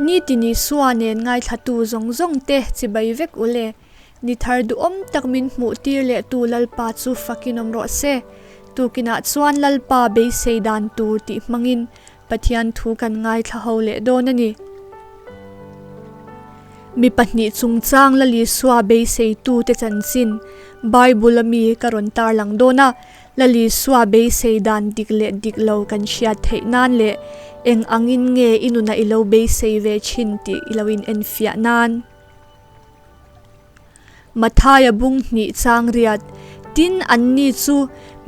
Nitin Isua nen ngaithlatu zawng zawng te chibai vek u le. Ni thar duhawm tak min hmuh tir leh tu Lalpa chu fakin awm rawh se. Tukinah chuan Lalpa beisei dan tur tih hmangin Pathian thu kan ngaithla ho leh dawn a ni. Mi pahnih chungchang Lal Isua beiseitute chanchin Bible a mi ka rawn tarlang dawn a, Lal Isua beisei dan dik leh dik lo kan hriat theih nan leh eng angin nge i nunah i lo beisei ve thin tih i lo in enfiah nan. Mathaia bung hnih chang riat tin anni chu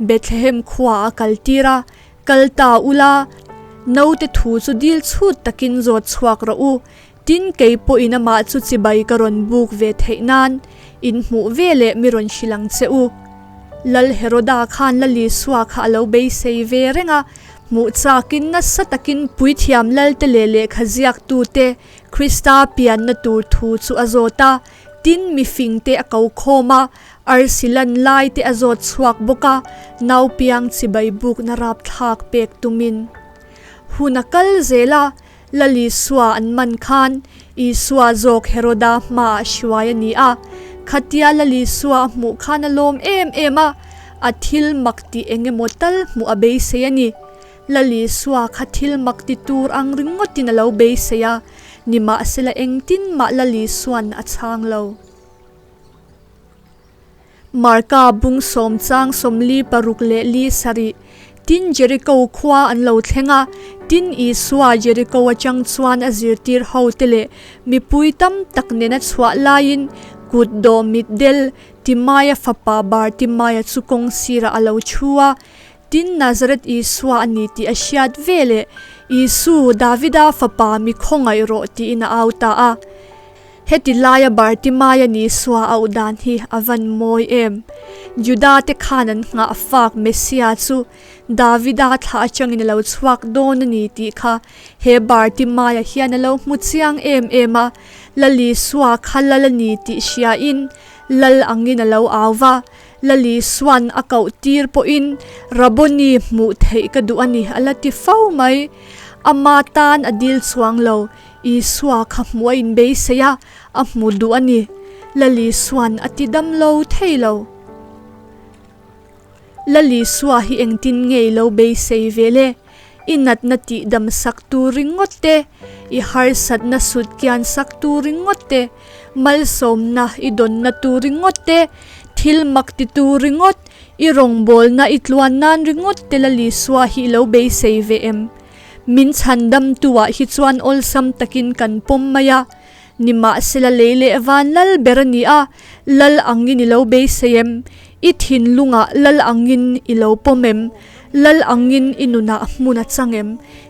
Bethlehem khua a kal tir a, Kal ta ula, naute thu chu dil chhut takin zawt chhuak rawh u, tin kei pawhin amah chu chibai ka rawn buk ve theih nan in hmuh ve leh mi rawn hrilh ang che u. Lal Heroda khan Lal Isua kha a lo beisei ve reng a, hmuh chakin nasa takin puithiam Lalte leh lehkha ziaktute Krista pianna tur thu chu a zawt a, tin mifingte a ko khawm a, arsi lan lai te a zawt chhuak bawk a, naupiang chibai bukna rapthlak pek tumin hun a kal zel a, Lal Isua an man khan Isua zawk Heroda hmaah hruai a ni a, khatia Lal Isua a hmuh khan a lawm em em a, a thil mak tih eng emaw tal hmuh a beisei a ni. Lal Isua kha thil mak ti tur ang ringawtin a lo beisei a, nimahsela engtin mah Lal Isua'n a chhang lo. Marka bung sawm chang 46 leh 7, Tin Jeriko khua an lo thleng a, tin Isua Jeriko atang chuan a zirtir hote leh mipui tam tak nena chhuah laiin kut dawh mitdel Timaia fapa Bartimaia chu kawng sirah a lo thu a, tin Nazareth Isua a ni tih a hriat veleh Isu, Davida fapa mi khawngaih rawh tiin a au ta a. Heti laia Bartimaia ni sua auh dan hi a van mawi em! Juda te khan an nghah fak Messia chu Davida thla atangin a lo chhuak dawn a ni tih kha he Bartimaia hian a lo hmu chiang em em a, Lal Isua kha lal a ni tih hriain lal angin a lo au va, Lal Isua'n a koh tir pawhin Rabboni hmuh theih ka duh a ni a la ti fo mai. Ama tan a dil chuang lo. Isua kha hmuh a inbeisei a, a hmu duh a ni. Lal Isua'n a ti dam lo thei lo. Lal Isua hi engtin nge i lo beisei ve le? I natna tih dam sak tur ringawt te, i harsatna sut kian sak tur ringawt te, malsawmna i dawnna tur ringawt te, thil mak ti tur ringawt, i rawngbawlna i tluan nan ringawt te Lal Isua hi i lo beisei ve em? Min chhandamtuah hi chuan awlsam takin kan pawm mai a, nimahsela lei leh van lal ber a ni a, lal angin i lo beisei em? I thinlungah lal angin i lo pawm em? Lal angin i nunah hmun a chang em?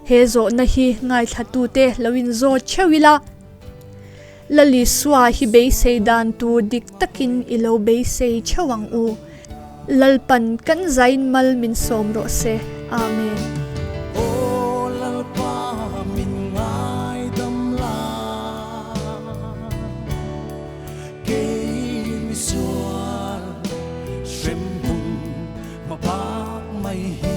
He zawhna hi ngaithlatute lo inzawt theuh ila, Lal Isua hi beisei dan tur dik takin i lo beisei theuh ang u. Lalpan kan zain mal min sawm rawh se. Amen. Aw Lalpa min ngaidam la, kei misual hremhmun hma bak mai hi.